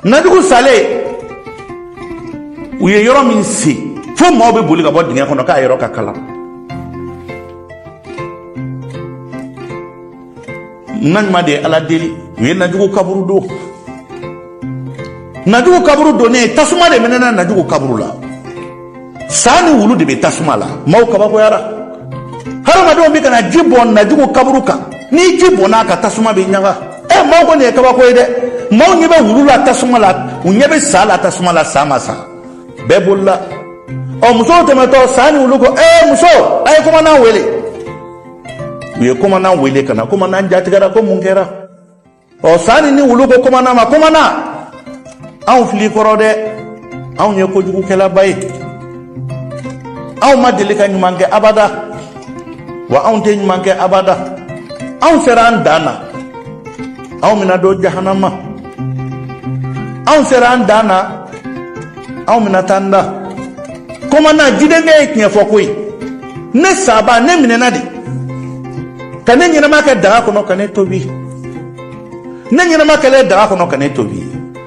Najugu salen, u ye yɔrɔ min sen, fo maaw bɛ boli ka bɔ dingɛ kɔnɔ k'a yɔrɔ ka kalan. Naɲuman de ye Ala deli, u ye Najugu kaburu don. Najugu kaburu donnen, tasuma de mɛnɛna Najugu kaburu la. Sa ni wulu de bɛ tasuma la. Maaw kabakoyara. Hadamadenw bɛ ka na ji bɔn Najugu kaburu kan. Ni ji bɔnna a kan, tasuma bɛ ɲaga. Ɛ, maaw ko nin ye kabako ye dɛ. Maaw ɲɛ bɛ wulu la tasuma la, u ɲɛ bɛ sa la tasuma la, sa ma sa. Bɛɛ bolila. Ɔ, musow tɛmɛtɔ, sa ni wulu ko: "Ee muso, a ye commandant wele." U ye commandant wele ka na. Commandant jatigɛra ko mun kɛra? Ɔ, sa ni wulu ko commandant ma: "Commandant, anw fil'i kɔrɔ dɛ, anw ye kojugukɛlaba ye, anw ma deli ka ɲuman kɛ abada, wa anw tɛ ɲuman kɛ abada. Anw sera an dan na, anw bɛna don jahanama. Anw sera an dan na, anw bɛna taa an da. Commandant, jidenkɛ ye tiɲɛ fɔ koyi. Ne saba, ne minɛna de ka ne ɲɛnama kɛ daga kɔnɔ ka ne tobi. Ne ɲɛnama kɛlen daga kɔnɔ ka ne tobi,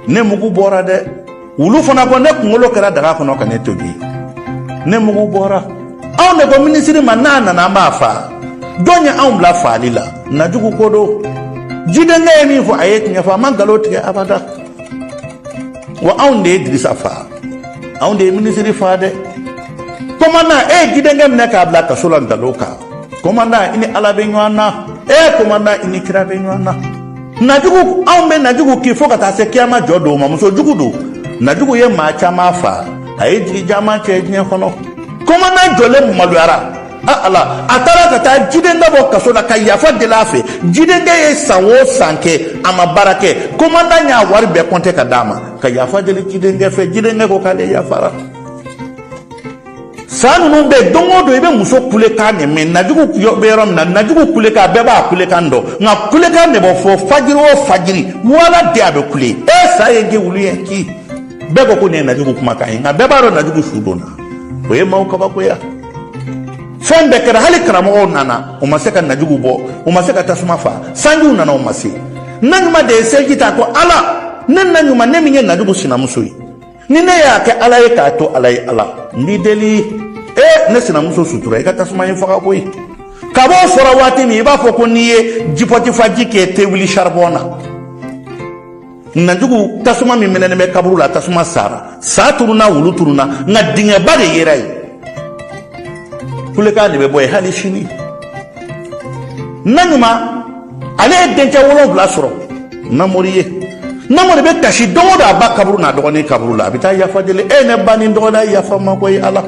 ne mugu bɔra dɛ. Wulu fana ko ne kunkolo kɛra daga kɔnɔ ka ne tobi, ne mugu bɔra. Anw de ko minisiri ma n'a nana, an b'a faa. Jɔn ye anw bila faali la? Najugu ko don. Jidenkɛ ye min fɔ, a ye tiɲɛ fɔ, a ma nkalon tigɛ abada. Wa anw de ye Dirisa faa, anw de ye minisiri faa dɛ. Commandant, e ye jidenkɛ minɛ k'a bila kaso la nkalon kan. Commandant, i ni Ala bɛ ɲɔgɔn na. E commandant, i ni kira bɛ ɲɔgɔn na. Najugu, anw bɛ Najugu kin fo ka taa se kiyama jɔ don ma. Muso jugu don. Najugu ye maa caman fa, a ye jigi caman cɛ diɲɛ kɔnɔ." Commandant jɔlen maloyara. A Ala, a taara ka taa jidenkɛ bɔ kaso la ka yafa deli a fɛ. Jidenkɛ ye san o san kɛ a ma baara kɛ, commandant y'a wari bɛɛ kɔnte ka d'a ma ka yafa deli jidenkɛ fɛ. Jidenkɛ ko k'ale yafara. San ninnu bɛɛ, don o don i bɛ muso kulekan de mɛn. Najugu bɛ yɔrɔ min na, Najugu kulekan, bɛɛ b'a kulekan dɔn, nka kulekan de bɛ fɔ fajiri o fajiri wala de a bɛ kule: "E sa ye n kin, wulu ye n kin." Bɛɛ ko ko nin ye Najugu kumakan ye, nka bɛɛ b'a dɔn Najugu su donna. O ye maaw kabakoya. Fɛn bɛɛ kɛra, hali karamɔgɔw nana, u ma se ka Najugu bɔ, u ma se ka tasuma fa. Sanjiw nana, u ma se. Naɲuman de ye seliji ta ko: "Ala, ne Naɲuman, ne min ye Najugu sinamuso ye, ni ne y'a kɛ Ala ye k'a to Ala ye, Ala n b'i deli, e ne sinamuso sutura, i ka tasuma in faga koyi." Kab'o fɔra waati min, i b'a fɔ ko n'i ye jipɔtifaji kɛ te wuli charbon na. Najugu tasuma min mɛnɛnen bɛ kaburu la, tasuma sara, sa turuna, wulu turuna, nka dingɛba de yera yen, kulekan de bɛ bɔ yen hali sini. Naɲuman, ale ye dencɛ 7 sɔrɔ Namori ye. Namori bɛ kasi don o don a ba kaburu n'a dɔgɔnin kaburu la, a bɛ taa yafa deli: "E ne ba ni dɔgɔnin, ye yafa ma koyi, Ala."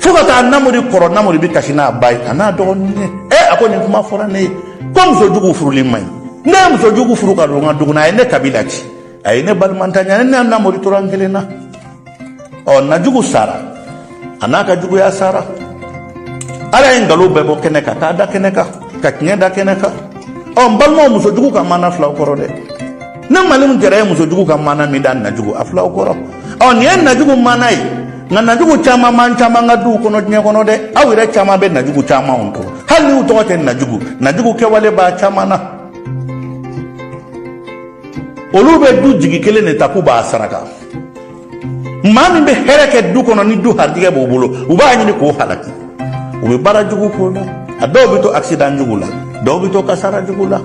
Fo ka taa Namori kɔrɔ, Namori bɛ kasi n'a ba ye a n'a dɔgɔnin ye. E, a ko nin kuma fɔra ne ye ko muso jugu furuli man ɲi. Ne ye muso jugu furu ka don n ka dugu a ye ne kabila ci, a ye ne balimantanya, ne Namori tora n kelen na. Ɔ, Najugu sara, a n'a ka juguya sara. Ala ye nkalon bɛɛ bɔ kɛnɛ kan k'a da kɛnɛ kan, ka tiɲɛ da kɛnɛ kan. Ɔ, n balimaw, muso jugu ka maana filaw kɔrɔ dɛ. Ne Malimu Jara ye muso jugu ka maana min da Najugu, a filaw kɔrɔ. Ɔ, nin ye Najugu maana ye, nka Najugu caman man caman ka duw kɔnɔ diɲɛ kɔnɔ dɛ. Aw yɛrɛ caman bɛ Najugu camanw dɔn, hali n'u tɔgɔ tɛ Najugu, Najugu kɛwale b'a caman na. Olu bɛ du jigi kelen de ta k'u b'a saraka. Maa min bɛ hɛrɛ kɛ du kɔnɔ, ni du harijɛgɛ b'o bolo, u b'a ɲini k'o halaki. U bɛ baara jugu k'o la. A dɔw bɛ to accident jugu la, dɔw bɛ to kasara jugu la.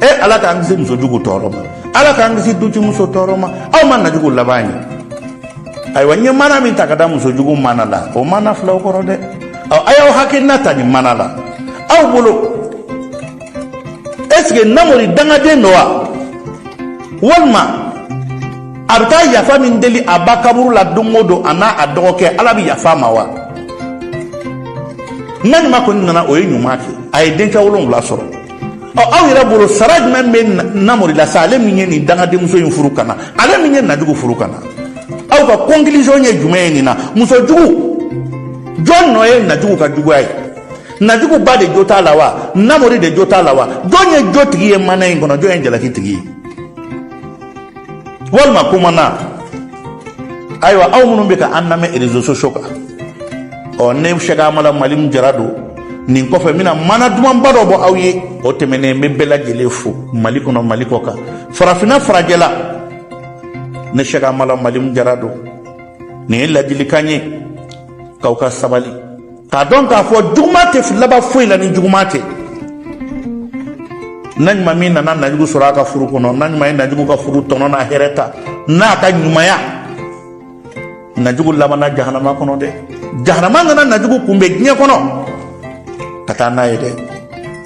E Ala k'an kisi muso jugu tɔɔrɔ ma, Ala k'an kisi dutimuso tɔɔrɔ ma. Aw ma Najugu laban ye. Ayiwa, n ye mana min ta ka da muso jugu mana la, o mana filaw kɔrɔ dɛ. Ɔ, a y'aw hakilina ta nin mana la. Aw bolo, est ce que Namori dangaden don wa, walima a bɛ taa yafa min deli a ba kaburu la don o don, a n'a a dɔgɔkɛ, Ala bɛ yafa a ma wa? Naɲuman kɔni nana, o ye ɲuman kɛ, a ye dencɛ 7 sɔrɔ. Ɔ, aw yɛrɛ bolo, sara jumɛn bɛ Namori la sa, ale min ye nin dangadenmuso in furu ka na, ale min ye Najugu furu ka na? Aw ka conclusion ye jumɛn ye nin na? Muso jugu, jɔn nɔ ye Najugu ka juguya ye? Najugu ba de jo t'a la wa, Namori de jo t'a la wa? Jɔn ye jotigi ye mana in kɔnɔ, jɔn ye jalaki tigi ye, walima kumana? Ayiwa, aw minnu bɛ ka an lamɛn réseaux sociaux kan, ɔ, ne Sɛki Amala Malimu Jara don. Nin kɔfɛ, n bɛna mana dumanba dɔ bɔ aw ye. O tɛmɛnen, n bɛ bɛɛ lajɛlen fo Mali kɔnɔ, Mali kɔ kan, farafinna, farajɛla. Ne Sɛki Amala Malimu Jara don. Nin ye ladilikan ye k'aw ka sabali, k'a dɔn k'a fɔ juguman tɛ laban foyi la ni juguman tɛ. Na ɲuman min nana Najugu sɔrɔ a ka furu kɔnɔ, na ɲuman ye Najugu ka furu tɔnɔ n'a hɛrɛ ta n'a ka ɲumanya. Najugu labanna jahanama kɔnɔ dɛ. Jahanama nana Najugu kunbɛn diɲɛ kɔnɔ ka taa n'a ye dɛ.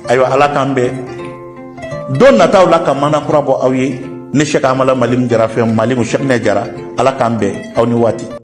Ayiwa, Ala k'an bɛn don nataw la ka mana kura bɔ aw ye. Ne Sɛki Amala Malimu Jara fɛ, Malimu Sɛkinɛ Jara. Ala k'an bɛn, aw ni waati.